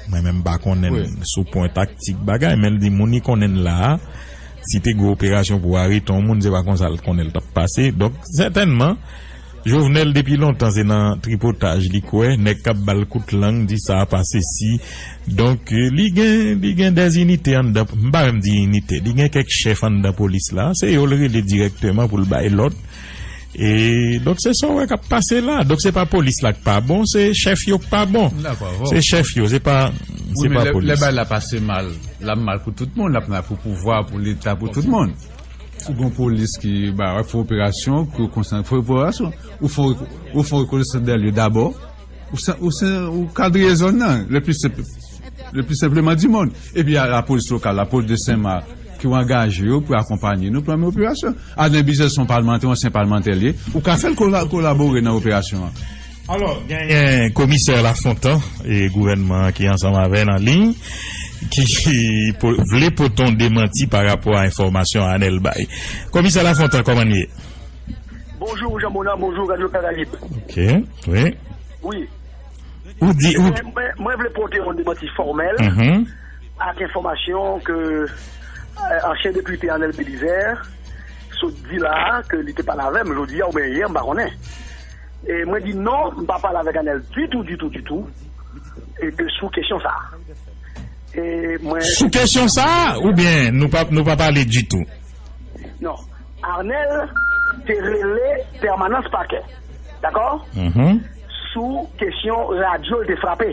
mwen menm m pa konnen l sou pwen taktik bagay, men l di moun li konnen l la a, si te gen operasyon pou arete yon moun, se pa konsa l konnen l t ap pase. Donk, sètènman, Jovenel depi lontan se nan tripotaj li kwè, nèg k ap ba l kout lang, di sa a pa sesi. Donk, li gen, li gen dèzinite anndan, m pa menm di inite, li gen kèk chèf anndan polis la, se yo l rele dirèkteman pou l bay lòd. E, donk, se sa w wè k ap pase la. Donk, se pa polis la k pa bon, se chèf yo k pa bon. Se chèf yo, se pa, se pa polis. Lè bagay la pase mal, l ap mal pou tout moun, l ap mal pou pouvwa, pou Leta, pou tout moun. Si w gen yon polis ki ba, fè operasyon, ki konsan fè operasyon, ou fè, ou fè rekonesans dèyè l dabò, ou se, ou se, ou kadre zòn nan, le pli senp, le pli senpleman di monn. Epi a lapolis lokal, lapolis de Senmak, ki w angaje yo pou akonpanye nou pou lanmen operasyon. Adan Bizè se yon palmantè, yon ansyen palmantè l ye, ou ka fè l kola-, kolabore nan operasyon an. Alò, genyen komisè Lafontan e gouvènman an ki ansanm avè n an liy, ki po-, vle pote yon demanti pa rapò a enfòmasyon Anèl bay. Komisè Lafontan, kòman n ye? Bonjou, Jean Monard, bonjou, Radio Caraïbe. Ok, wi. Wi. Ou di, ou... Mwen, mwen, mwen vle pote yon demanti fòmèl ak enfòmasyon ke, eh, ansyen depite Anèl Belizaire sot di la a ke li te pale avè m jodi a oubyen yè, m pa konnen. E mwen di non, m pa pale avèk Anèl ditou, ditou, ditou. E ke sou kesyon sa a. E mwen... Sou kesyon sa a, oubyen nou pa, nou pa pale ditou? Non. Anèl te rele pèmanans pakè. Dakò? Sou kesyon radyo l te frape.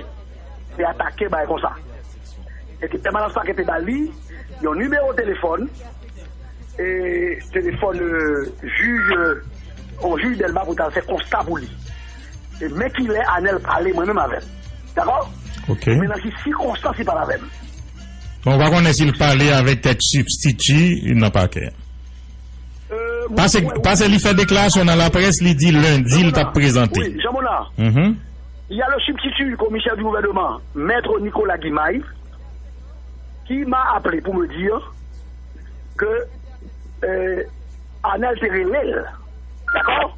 Te atake bagay konsa. E ke pèmanans pakè te ba li yon nimewo telefòn, e telefòn, e, jij, e, yon jij Dèlma pou ta fè konsta pou li. E men kilè Anèl pale mwen menm avè l. Dakò? Ok. Men nan ki sikonstans li pale avè m. Bon, ou pa konnen si l pale avèk kèk sibstiti nan pakè. Pase, pase li fè deklarasyon nan laprès, li di lendi l t ap prezante. Wi, Jean Monard. Il y a le substitut commissaire du gouvernement, Maître Nicolas Guimay, qui m'a appelé pour me dire que, euh, Anèl te rele l. Dakò?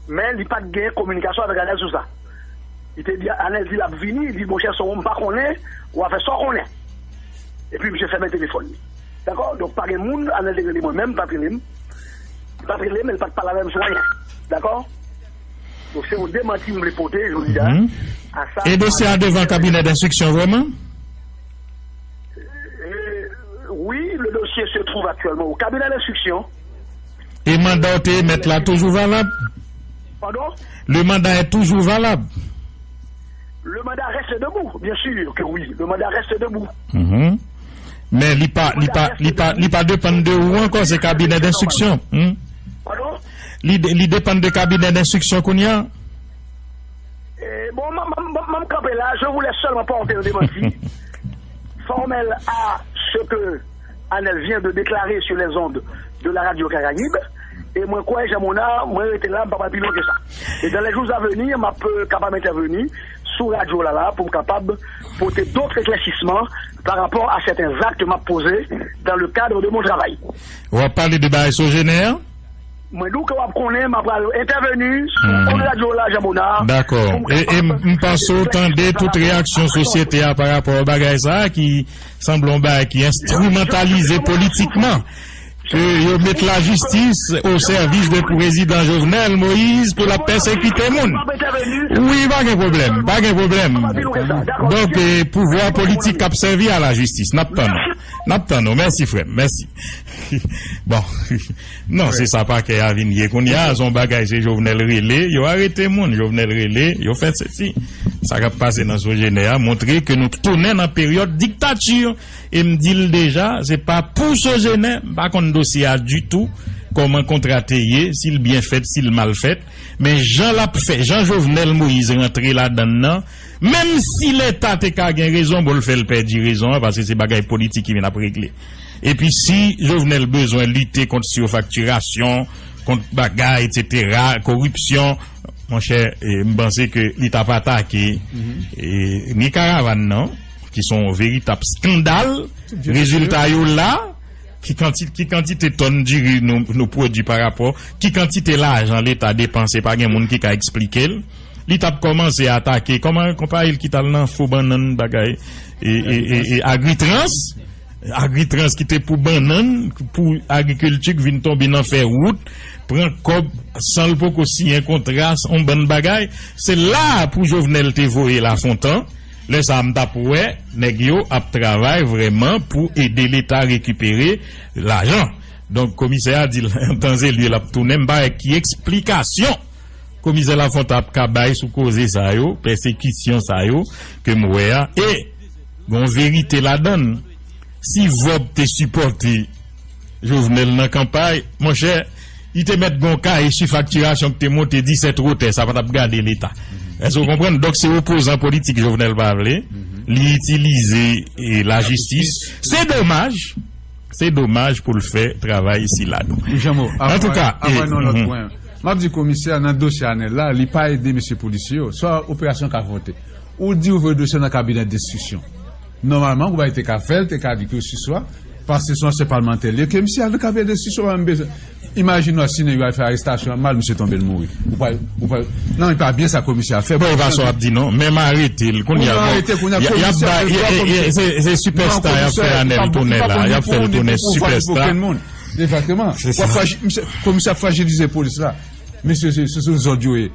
Men li pa t gen kominikasyon avèk Anèl sou sa. Li te di, Anèl di l ap vini, li di, monchè, se yon m pa konnen, w a fè sa w konnen. Epi misye fèmen telefòn li. Dakò? Donk, pa gen moun, Anèl te rele mwen menm, li pa t rele m. Li pa t rele m, e li pa t pale avè m sou anyen. Dakò? Donk, se yon demanti m vle pote jodi a, a sa. E dosye a devan kabinè denstriksyon vrèman? Euh, oui, le dossier se trouve actuellement au cabinet d'instruction. E manda w te emèt la toujou valab? Pardon? Le mandat est toujours valable? Le mandat reste debout, bien sûr que oui. Le mandat reste debout. Mhm. Men li pa, li pa, li pa, li pa depann de ou ankò, se kabinè denstriksyon. Hmm? Pardon? Li, de- li depann de kabinè denstriksyon kounye a? Eh, bon, m, m, m, m kanpe la. Je voulais seulement porter un démenti formel à ce que Anel vient de déclarer sur les ondes de la Radio Caraïbe. E mwen kwè, Jean Monard, mwen rete la, m pa pral pi lwen ke sa. E dans les jours à venir, m ap euh, kapab entèveni sou radyo la la pou m kapab pote dot eklèsisman pa rapò a sèten zak ke m ap poze dans le cadre de mon travail. W ap pale de bagay Sogener? Mwen di w ke w ap konnen, m ap pral entèveni sou onn radyo la, Jean Monard. Dakò. E, e m panse w tande tout reyaksyon sosyete a pa rapò a bagay sa a ki sanble yon bagay ki enstrimantalize politikman. Ke yo met lajistis o sèvis de prezidan Jovenel Moïse pou l ap pèsekite moun. Wi, pa gen pwoblèm, pa gen pwoblèm. Donk, eh, pouvwa politik k ap sèvi a lajistis. N ap tann ou. N ap tann ou. Mèsi, frè m. Mèsi. Bon. Non, se sa pakè a vin ye kounye a. Se yon bagay, se Jovenel rele, yo arete moun. Jovenel rele, yo fè sesi. Sa k ap pase nan Sogener a montre ke nou tounen nan peryòd diktati. E m di l deja, se pa pou Sogener, m pa konn dosye a ditou, kòman kontra te ye, si l byen fèt, si l mal fèt, men jan l ap fè, jan Jovenel Moïse rantre ladann nan, menm si Leta te ka gen rezon, bon, l fè l pèdi rezon an, paske se bagay politik ki vin ap regle. Epi si Jovenel bezwen lite kont sifaktirasyon, kont bagay, etsetera, koripsyon, monchè, eh, m panse ke li t ap atake eh, ni karavàn nan, ki se yon veritab eskandal, rezilta yo la, ki kanti, ki kantite tòn diri nou, nou pwodui pa rapò, ki kantite lajan Leta depanse, pa gen moun ki ka eksplike l. Li t ap kòmanse atake, kòman, konpayi l ki t al nan fo bannann bagay, e, e, e, e Agritrans, Agritrans ki te pou bannann, pou agrikilti, k vin tonbe nan fè wout, pran kòb san l poko siyen kontra, yon bann bagay. Se la pou Jovenel te voye Lafontan. Lè sa a, m t ap wè nèg yo ap travay vrèman pou ede Leta rekipere lajan. Donk, komisè a di l, an tan e lye, l ap tounen. M pa wè ki eksplikasyon Komisè Lafontan ap ka bay sou koze sa yo, pèsekisyon sa yo ke m wè a, e gon verite ladan l. Si Vòb te sipòte Jovenel nan kanpay, monchè, li te mèt gon kaye sifaktirasyon ki te monte disèt wotè, sa pa t ap gade Leta. Èske w konprann? Donk, se opozan politik Jovenel pa vle, li itilize eh, lajistis. Se domaj, se domaj pou l fè travay sila tou. Antouka, apre nou lòt pwen. M ap di komisè a nan dosye Anel la, li pa ede mesye polisye yo. Sa operasyon ka vote. Ou di ou voye dosye nan kabinè denstriksyon. Nòmalman, ou pa te ka fè l, te ka di ke osiswa, paske se yon ansyen palmantè li ye, ke misye al nan kabinè denstriksyon, pa menm bezwen. Imajine w si nèg yo al fè arestasyon an mal, misye tonbe, l mouri. Ou pa, ou pa, non, e pa byen sa komisè a fè. Bon, e pa sa w ap di non, menm arete l kounye a. Bon, arete kounye a, y ap bay, se, se sipèsta y ap fè Anel tounen la, y ap fè l tounen sipèsta. Egzakteman. W ap fraji-, misye, komisè ap frajilize polis la. Mesye, se, se sou zòd yo ye.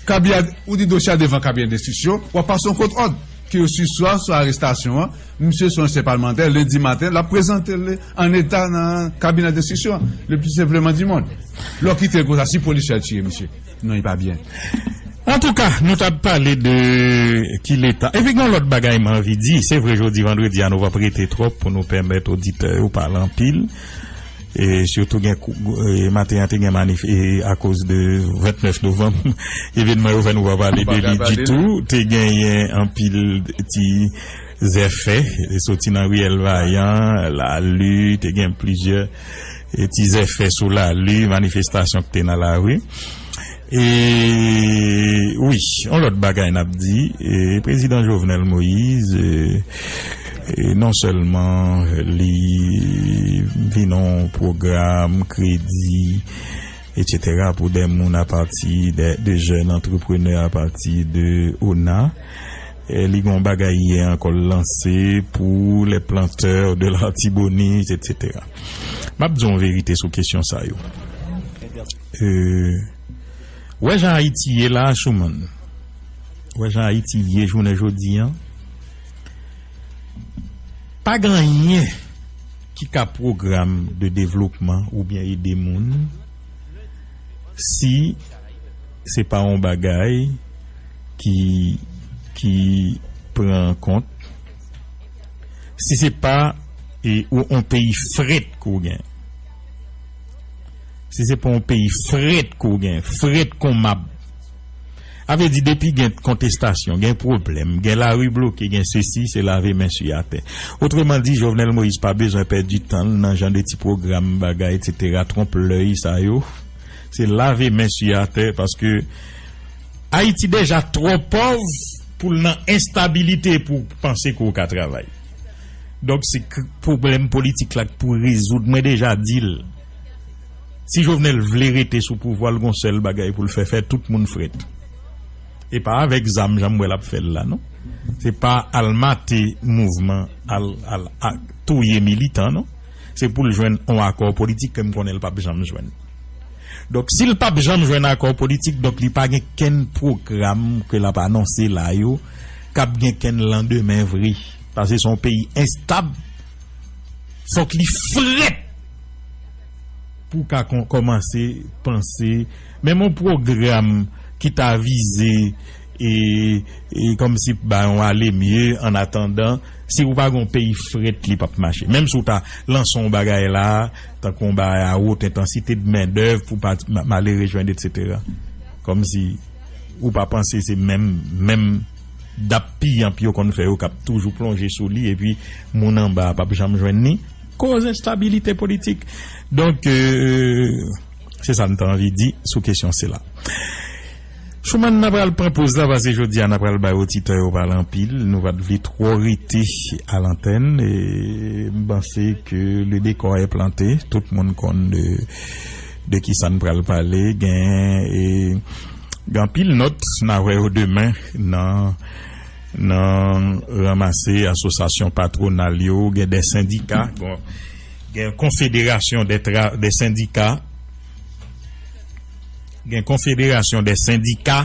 Kabinè, ou di dosye a devan kabinè denstriksyon, w ap pase yon kot òd. Ke osiswa sou arestasyon an, misye se yon ansyen palmantè, lendi maten, l ap prezante l an eta nan kabinè denstriksyon an, le pli senpleman di mond. Lè w kite l konsa, si polisye a tiye misye, non, li pa byen. Antouka, nou t ap pale de ki Leta. Epi gen yon lòt bagay m anvi di, se vre jodi vandredi a nou p ap rete twòp pou nou pèmèt oditè yo pale anpil. E sitou gen kou- e maten an te gen manif e akoz de vennèf novanm, evènman yo fè nou pa pale de li ditou. Te genyen anpil ti zèfè, e soti nan riyèl Vayan, Lali, te gen plizyè e ti zèfè sou Lali, manifestasyon ki te nan lari. E wi, yon lòt bagay n ap di, e prezidan Jovenel Moïse, e, e non sèlman li vin yon pwogram kredi et cetera, pou de moun apati de, de jèn antreprenè apati de ona. E li gen yon bagay yè ankò l lanse pou les planteurs de l'Artibonite, et cetera. M ap di yon verite sou kesyon sa yo. E, wè jan Ayiti ye la, Chouman. Wè jan Ayiti ye jounen jodi an. Pa gen anyen ki ka pwogram de devlopman oubyen ede moun si se pa yon bagay ki, ki pran an kont, si se pa, e, ou, yon peyi frèt ke w gen. Si se pa yon peyi frèt ke w gen, frèt kon mab. A vle di, depi gen kontestasyon, gen pwoblèm, gen lari bloke, gen sesi, se lave men sou atè. Otreman di, Jovenel Moïse pa bezwen pèdi tan l nan jan de ti pwogram, bagay, et cetera, twonp lèy sa yo. Se lave men sou atè, paske Ayiti deja twò pòv pou l nan enstabilite pou w panse ke w ka travay. Donk, se k-, pwoblèm politik la k pou rezoud. Mwen deja di l. Si Jovenel vle rete sou pouvwa, l gon sèl bagay pou l fè, fè tout moun frèt. E pa avèk zam, jan m wè l ap fè l la, non. Se pa al mate mouvman, al, al, al touye militan, non. Se pou l jwenn yon akò politik ke m konnen l p ap janm jwenn. Donk, si l p ap janm jwenn akò politik, donk li pa gen kenn pwogram ke l ap anonse la yo k ap gen kenn landemen vre. Paske se yon peyi enstab. Fòk li frèt pou w ka kon-, kòmanse panse menm yon pwogram ki ta vize e, e kòmsi ba yon ale mye, an atandan, si ou pa gen yon peyi frèt, li p ap mache. Menm si ou ta lanse yon bagay la, tankou yon bagay a wot entansite de mendèv pou pa ma-, malere jwenn, et cetera. Kòmsi ou pa panse se menm, menm dap piyanp yo konn fè yo k ap toujou plonje sou li, epi moun anba a p ap janm jwenn ni. Koz enstabilite politik. Donk, euh, se sa m te anvi di sou kesyon sila. Chouman, n a pral pran poz la, paske jodi a n a pral bay oditè yo pale anpil. Nou pa t vle twò rete a lantèn. E m panse ke le décor est planté. Tout moun konn de, de ki sa n pral pale. Gen, e, gen anpil nòt, n a wè yo demen nan, nan ranmase asosyasyon patwonal yo, gen de sendika, bon, gen konfederasyon de tra-, de sendika, gen konfederasyon de sendika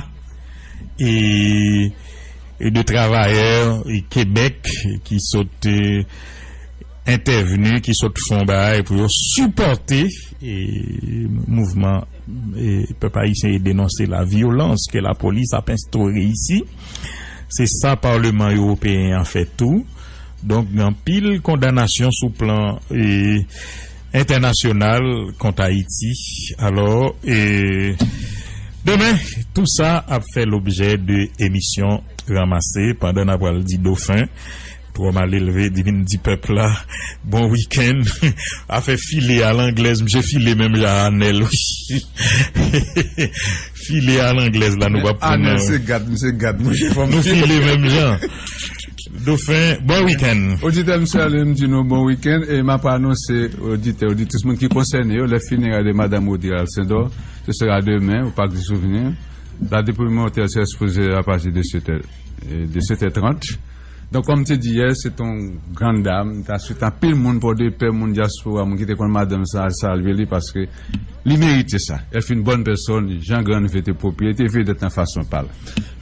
e, e de travayè e Kebèk ki sot, e, entèvni, ki sot fè yon bagay pou yo sipòte, e, mouvman, e, pèp ayisyen e denonse la vyolans ke lapolis ap enstore isi. Se sa Paleman Ewopeyen an fè tou. Donk, gen anpil kondanasyon sou plan, e, entènasyonal kont Ayiti. Alò, e, demen, tou sa ap fè lobjè de emisyon ranmase pandan n ap pral di Dofen, twò malelve, di vin di pèp la bon wikenn. Afè file a langlèz, misye file menm jan a Anèl, wi. File a langlèz la, nou p ap pran Anèl nan se gad, misye gad, monchè, fò m nou file menm jan. Dofen, bon wikenn. Oditè, m salye, m di nou bon wikenn, e m ap anonse oditè, oditris, moun ki konsène yo, les funérailles de Madame Audrey Alcindor, ce sera demain, au Parc du Souvenir. La dépouille mortelle sera exposée à partir de sept heures, euh, de sept heures trente. Donk, kòm m te di yè, se te yon grann dam, m ta swete anpil moun Pòdepè, moun dyaspora, moun ki te konn madanm sa, al salye li, paske li merite sa. Elle fut une bonne personne, Jean Grande Vete Propriété, vedèt nan fason pa l.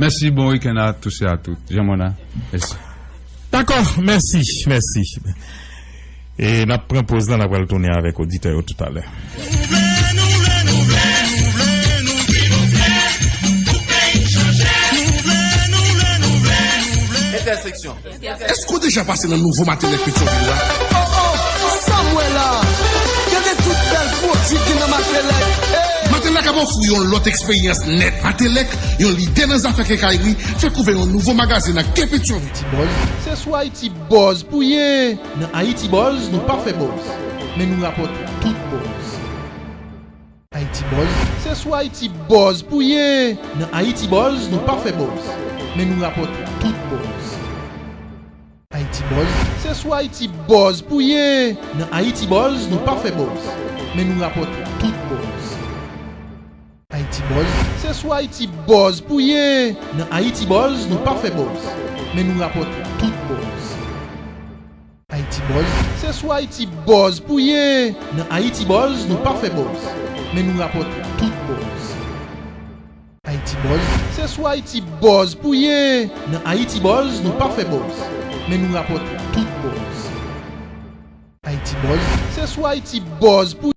Mèsi, bon wikenn a tous et à toutes. Jean Mona, mèsi. Dakò, mèsi, mèsi. E n ap pran poz la, n ap pral tounen avèk oditè yo toutalè. Entèseksyon. Èske w deja pase nan nouvo Matelec Petyonvil la? Oh, oh, sa m wè la! Gade tout bèl pwodui ki gen nan Matelec! Hey! Matelec ap ofri yon lòt eksperyans nèt. Matelec, yon lidè nan zafè kenkayri, fèk ouvè yon nouvo magazen nan kè Petyonvil. Ti bòz, se sou Ayiti Buzz pou ye! Nan Ayiti Buzz, nou pa fè buzz, men nou rapòte tout buzz. Ayiti Buzz, se sou Ayiti Buzz pou ye! Nan Ayiti Buzz, nou pa fè buzz, men nou rapòte tout buzz. Ayiti Buzz, se sou Ayiti Buzz pou ye! Nan Ayiti Buzz, nou pa fè buzz, men nou rapòte tout buzz. Buzz, se sou Ayiti Buzz pou ye. Nan Ayiti Buzz, nou pa fè buzz, men nou rapòte tout buzz. Ayiti Buzz, se sou Ayiti Buzz pou ye. Nan Ayiti Buzz, nou pa fè buzz, men nou rapòte tout buzz. Ayiti Buzz, se sou Ayiti Buzz pou ye. Nan Ayiti Buzz, nou pa fè buzz, men nou rapòte tout buzz. Ayiti Buzz, se sou Ayiti Buzz pou